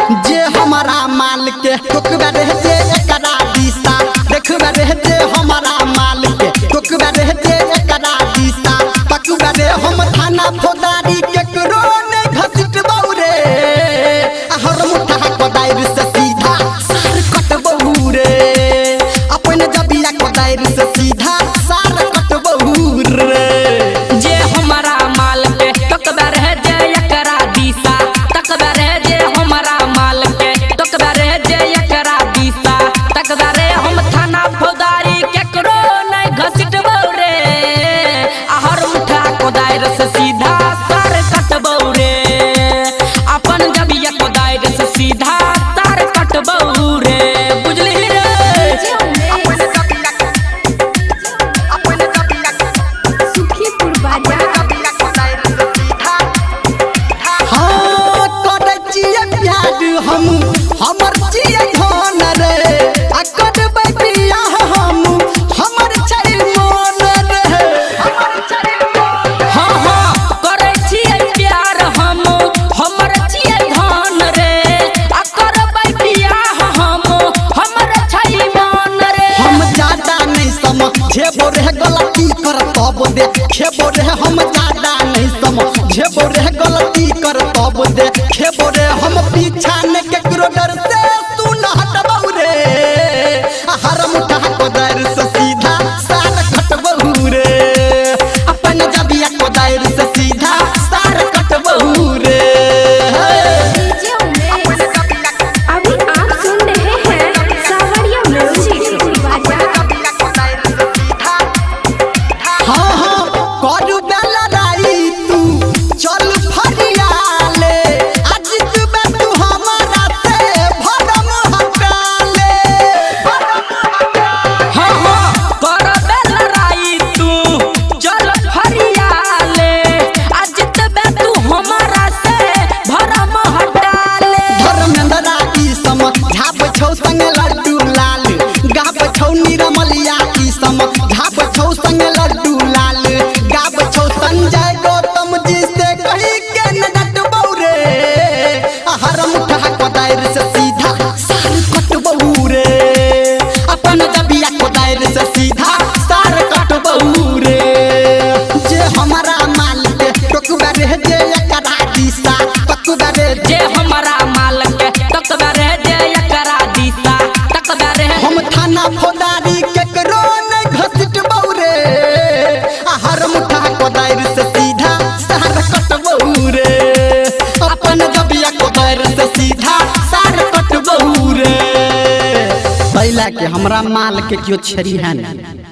जे हमारा माल के टोकबा रे जे एकरा दिशा देखबा रे जे हमारा माल के टोकबा रे जे एकरा दिशा पकबा रे हम थाना फौदारी केकरो नै घसीटबौ रे हर मुठा कोदारि से सीधा सार कटबौ रे अपन जबिया कोदारि से सीधा सार कटबौ रे। जे हमारा माल के टोकबा रे जे एकरा दिशा तकबा रे जे हमारा माल के टोकबा रे जे एकरा दिशा तकबा रे हम थाना फौदारी केकरो नै घसीटबौ रे हर मुठा कोदारि से सीधा सार कटबौ रे अपन जबिया कोदारि से सीधा सार कटबौ रे बुझली रे। डीजे उमेश सुखीपुर बाजार। हाँ करै छियै प्यार हम हमर छियै धन रे आ करबै बियाह हम हमर छै मोन रे। हाँ हाँ करै छियै प्यार हम हमर छियै धन रे आ करबै बियाह हम हमर छै मन रे। हम ज्यादा नहीं समझेबो रे गलती कर तब दे खेबो रे हम ज्यादा नहीं समझेबो रे गलती कर तब दे खेबो रे हम पीछा ने केकरो डर से सुन हटबौ रे हर मुठा कोदारि से सीधा सार कटबौ रे अपन जबिया कोदारि से सीधा सार कटबौ रे। डीजे उमेश अभी आप सुन रहे हैं सावरिया म्यूजिक बाजार। हाँ हाँ करू बेला राई तू चल फरियाले आज तू तू हमारा से भरम हटाले। हाँ हाँ करबै लड़ाई तू चल फरियाले आ जितबे तू हमारा से भरम हटा ले। धर्मेंद्रा ई सम झाप छौ संग लड्डू लाल गाब छौ निरमलिया ई सम झाप छौ संग लड्डू लाल गाब छौ संजय गौतम जी से कही के न डटबौ रे हर मुठा कोदारि से सीधा सार कटबौ रे अपन जबिया कोदारि से सीधा सार कटबौ रे। जे हमारा माल के टोकबा रे जे एकरा दिशा टोकबा रे जे हमारा माल के टोकबा रे जे एकरा दिशा तकबा रे हम थाना फौदारी केकरो नै घसीटबौ रे हर मुठा कोदारि से सीधा सार कटबौ रे अपन जबिया कोदारि से सीधा सार कटबौ रे। पहला के हमरा माल के केओ छेड़ी है नहीं।